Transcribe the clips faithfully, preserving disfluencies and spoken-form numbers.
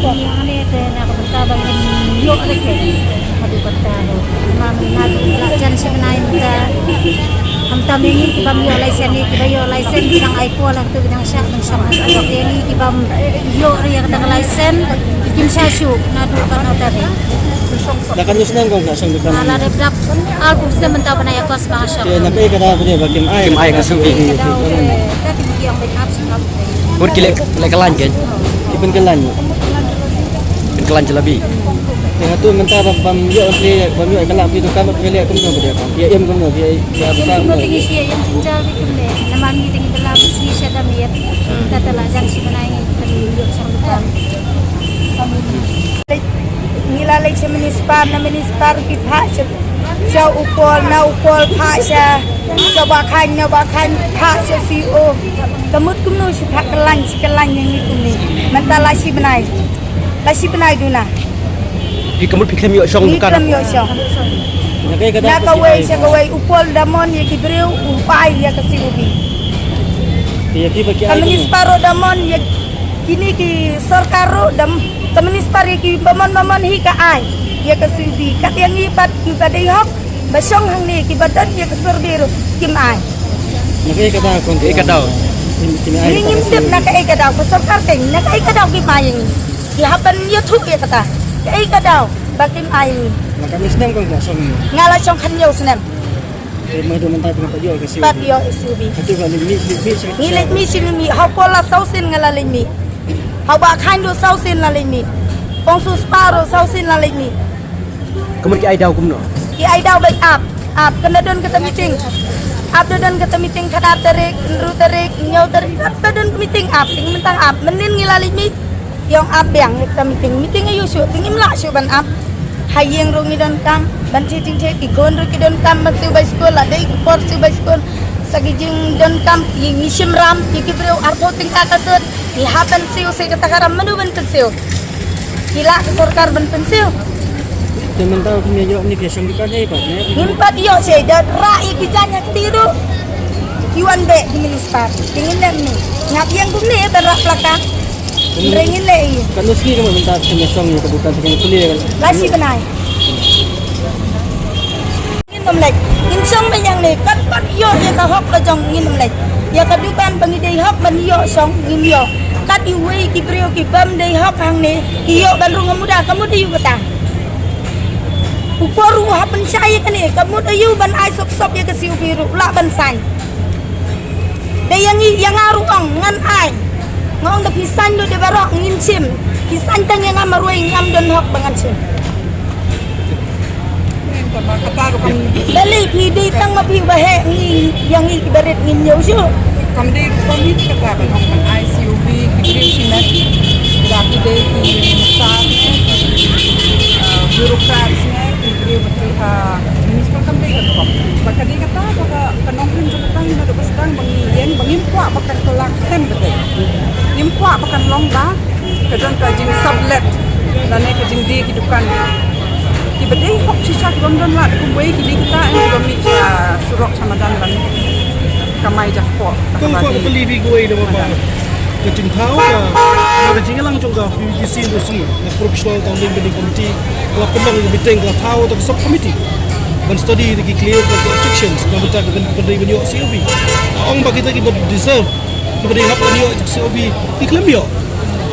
Pom ïa kane te na ka bynta ba ngin ïoh re ke. Haduh katta ruh. Namar mynta la jan shi bnai mynta. Khamtam ïa ngi ki bym ïoh license, ïa ki ba ïoh license ki dang ai por la tu ki dang shah ban shong ha sdok, ïa ngi ki bym ïoh re ïa kata ka license kim shah shuh naduh katno tarik. Da katno snem kong ka shong dukan? Ah, la dep dap arphew snem mynta ban ai kos ba nga shong. Te na kaei ka daw ba kim ai? Kim ai ka suki. Ka daw te ka kim ïoh ban ap sngap. Bad ki leh, leh kyllain kein? Ki pynkyllain. Pynkyllain jalebi. Te hato mynta ba bym ïoh phi, bym ïoh kylla phi dukan, ba phi leh kumno ba dei ba? Phi ïa im kumno, phi ïa, phi ïa bsa kumno? Ïa im kumno, te ngi shu ïa im jynjar beit kumne. Namar ngi te ngi bylla ba sngi sha da miet. Te te la jan shi bnai ngi pynïoh shong dukan. Ngi la leit sha municipal, na municipal ki phah sha, sha u Paul, na u Paul phah sha, sha Bah Khain, na Bah Khain phah sha C E O. Ka mut kumno shu phah kyllain, shu kyllain ïa ngi kumne. Mynta la shi bnai. La shi bnai duna. Phi ka mut phi khlem ïoh shong dukan? Phi khlem ïoh shong. Na kawei sha kawei u Paul da mon ïa ki briew, u pai ïa ka C O B. Ka municipal ruh da mon ïa kine ki sorkar ruh da, ka municipal ïa ki ba mon ba mon hi ka ai ïa ka C O B. Kat ïa ngi pat ki ba dei hok ba shong hangne ki ba don ïa ka survey ruh kim ai. Na kaei ka daw kong? Kaei ka daw? Kim, kim ai. Ngi ngim tip na kaei ka daw, ka sorkar kein na kaei ka daw kim ai ïa ngi. Ki hap ban ïathuh ïa kata. Kaei ka daw ba kim ai ïa ngi. Na katno snem kong ka shong ngi? Nga la shong khathynñiew snem. Te mynta mynta phi pat ïoh ka C O B? Pat ïoh C O B. Hato ka leit mih, leit mih sha? Ngi leit mih sha, leit mih. Ha u Paul la saw sien nga la leit mih. Ha u Bah Khain ruh saw sien la leit mih. Ong Suspah ruh saw sien la leit mih. Ka mut ki ai daw kumno? Ki ai daw ban ap. Ap, kan da don kata meeting. Ap da don kata meeting khatar tarik, hynriew tarik, hynñiew tarik, ap da don ka meeting ap, te mynta ap. Mynnin ngi la leit mih. Ïong ap biang ïa kata meeting. Meeting aïu shuh, te ngim lah shuh ban ap. Ha ïing ruh ngi donkam ban thied jingthied, ki khun ruh ki donkam ban siew bai skul, la dei ki por siew bai skul. Sa ki jingdonkam ngi, ngi shim ram ïa ki briew arphew tyngka ka suit. Ngi hap ban siew, sa kata ka ram mano ban pynsiew? Ki lah ka sorkar ban pynsiew. Te mynta kum ïa ïoh ni phi shong dukan ei pat ne? Ngim pat ïoh shuh, da rah ïa ki jaiñ ha kti ruh. Ki wan beh ki municipal. Te ngin leh ne. Ngap ïeng kumne ban rah placard. Hynrei ngin leh ei. Katno sngi ka mut mynta phi shong ïa ka dukan, phi shong ïa ka? La shi bnai. Ngin ym leit. Ngin shong beit hangne. Kat pat ïoh ïa ka hok la jong ngin ym leit. Ïa ka dukan ba ngi dei hok ban ïoh shong ngim ïoh. Kat iwei ki briew ki bym dei hok hangne ki ïoh ban rung ha muda, ka mut aïu kata? U por ruh u hap pynshai ïa kane, ka mut aïu ban ai sop sop ïa ka C O B ruh u lah ban sign. Dei ïa ngi, ïa nga ruh ong ngan ai. Nga ong da phi sign lut dei baroh ngin shim. Phi sign tang ïa nga marwei ngam don hok ba ngan shim. Balei phi dei tang ma phi ba heh, ngi ïa ngi ki barit ngin ïoh shuh. Kam dei rukom hi kata ban ong ban ai C O B ki briew shimet. Da ki dei ki minister ne, ah, bureaucrats ne, ki briew ba ki ha municipal, kam dei ka rukom. Ba ka dei kata ba ka, ka nongrim jong ka, naduh ba sdang ba ngi ïeng ba ngim kwah ba kan kylla khlem ba dei. Ngim kwah ba kan long ba ka don ka jingsublet lane ka jingdie ki dukan. Ki ba dei hok shisha ki bym don lad kumwei ki dei kita, eh, ki ba mih sha surok sha madan lane kamai jakpoh. Kong kwah ban kylli phi kawei da ba ka jingthaw ka, ka jingïalang jong ka P B T C, P B T C, ka Professional Town Building Committee, ka la pynlong ka meeting, ka la thaw da ka sub committee ban study da ki claims, da ki objections, na bynta ka ban, ban dei ban ïoh C O B. Ong ba kita ki ba deserve, ki ba dei hok ban ïoh C O B, ki khlem ïoh.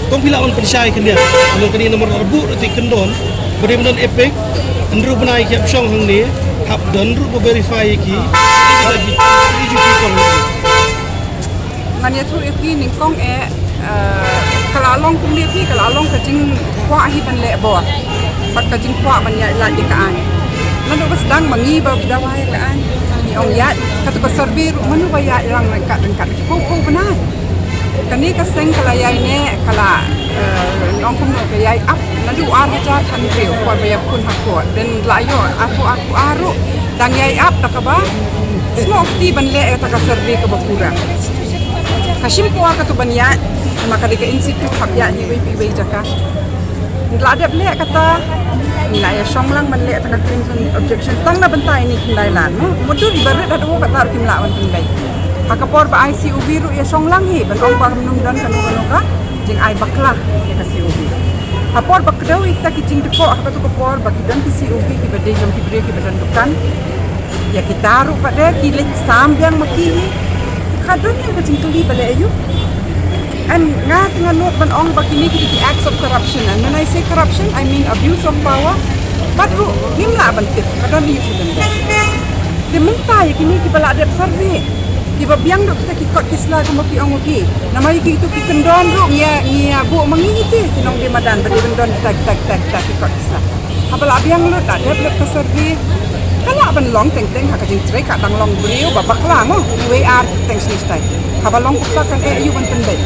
Tang phi lah ban pynshai khyndiat. Namar kane namar arbuh ruh te kyndon ba dei ban don EPIC, hynriew bnai ki hap shong hangne, hap don ruh ba verify ïa ki. Kita ki, ki ju ki kong. Ngan ïathuh ïa phi nyngkong eh, eh, ka la long kumne phi, ka la long ka jingkwah hi ban leh bor bad ka jingkwah ban ïaid lait ïa ka aiñ. Naduh ba sdang ma ngi ba ki dawa ïa ka aiñ, ngi ong ïaid. Katu ka survey ruh mano ba ïaid lang ryngkat ryngkat, ki phew phew bnai. Kane ka seng ka la ïaineh, ka la, eh, nong kumno, ka ïai ap naduh ar hajar khathynriew, por ba ïakhun ha court. Then la ïoh arphew, arphew ar ruh dang ïai ap da kaba snoh kti ban leh ïa kata ka survey kaba pura. Ka shim por katu ban ïaid, namar ka dei ka institute, hap ïaid iwei pa iwei jaka. Ngi la dep leh kata, ngi la ïa shong lang ban leh kata ka claims and objections tang na bynta ine i khyndai lad, mo. Mutdur i ba rit haduh kata ruh kim lah ban pynbeit. Ha ka por ba ai C O B ruh ïa shong lang hi ban ong ba kam don kano kano ka jingai bakla ïa ka C O B. Ha por ba kdew ïa kita ki jingdkoh, ha katu ka por ba ki don ki C O V kiba dei jong ki briew kiba don dukan. Ïa kita ruh pat de ki leit sam biang ma ki hi. Ka don ïa ka jingkylli ba leh aïu. And nga te nga nud ban ong ba kine ki, ki acts of corruption. And when I say corruption, I mean abuse of power. Bad ruh ngim lah ban tip ka don aïu ki don. Te mynta ïa kine kiba la dep survey, kiba biang ruh kita ki kot ki sla kumba ki ong ki. Namar ïa kitu ki kyndon ruh ngi ïa, ngi ïa buh ma ngi ïa ki, ki nongdie madan ba dei ban don kita, kita, kita, kita ki kot ki sla. Haba la biang lut, la dep lut ka survey, ka lah ban long teng teng ha ka jingtrei ka dang long briew ba bakla mo, wei ar teng shini shtai. Haba long kumta kan eh aïu ban pynbeit.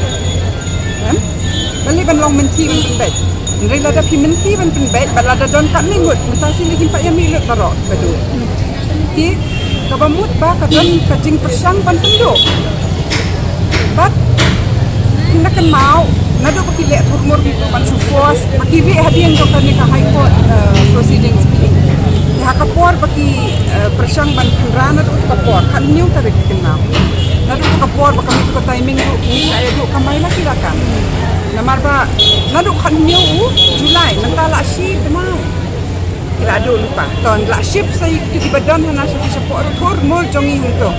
Em? Balei ban long mynthi ban pynbeit. Hynrei lada phi mynthi ban pynbeit, bad lada don katne ngut, mynta shi lei kim pat ïa mih lut baroh, badu. Te kaba mut ba ka don ka jingpyrshang ban pynduh. Bad phin da kynmaw, naduh ba ki leh thurmur ki ban shu force, ba ki rieh hadien jong kane ka High Court, eh, proceedings phi. Te ha ka por ba ki, eh, pyrshang ban pynra naduh ka por, khathynñiew tarik ki kynmaw. Naduh ka por ba ka mut ka timing ruh, ki ka ïa duh kamai la ki la kan. Namar ba naduh khathynñiew u July, mynta la shi bnai. Ki la duh lypa. To la shift sa ïa kitu kiba don hana sha ki shapoh ruh thurmur jong ngi hangto.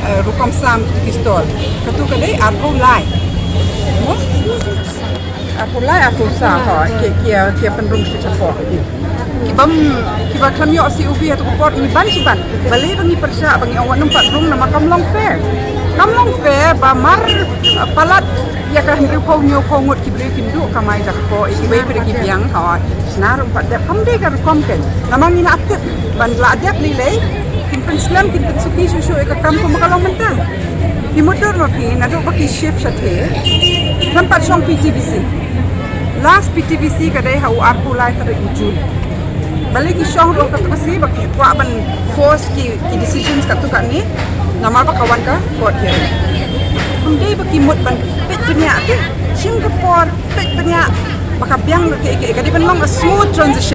Eh, rukom sam kitu ki stall. Katu ka dei arphew lai. Mo? Arphew lai, arphew saw, ho, ki, ki, ki pynrung sha shapoh. Ki bym, kiba khlem ïoh C O V ha tu ka por ngi ban shi ban. Balei ba ngi pyrshah ba ngi ong wat nym pat rung namar kam long fair. Kam long fair ba mar, eh, palat ïa ka hynriewphew hynñiewphew ngut ki briew kim duh kamai da kpoh, ïa kiwei pat ki biang, ho. Shna ruh pat dep, kam dei ka rukom kein. Namar ngi la tip ban la dep lei lei, kin pynslem, kin pynsuki shuh shuh ïa ka kam kumba ka long mynta. Phi mutdur ma phi, naduh ba ki shift shathie, khlem pat shong P T V C. Last P T V C ka dei ha u arphew lai tarik u June. Balei ki shong ruh katu ka sngi, ba ki kwah ban force ki, ki decisions katu kane, namar ba ka wan ka court hearing. Kam dei ba ki mut ban peit bniah te, shim ka por, peit bniah, ba ka biang ruh te, ka, ka dei ban long a smooth transition.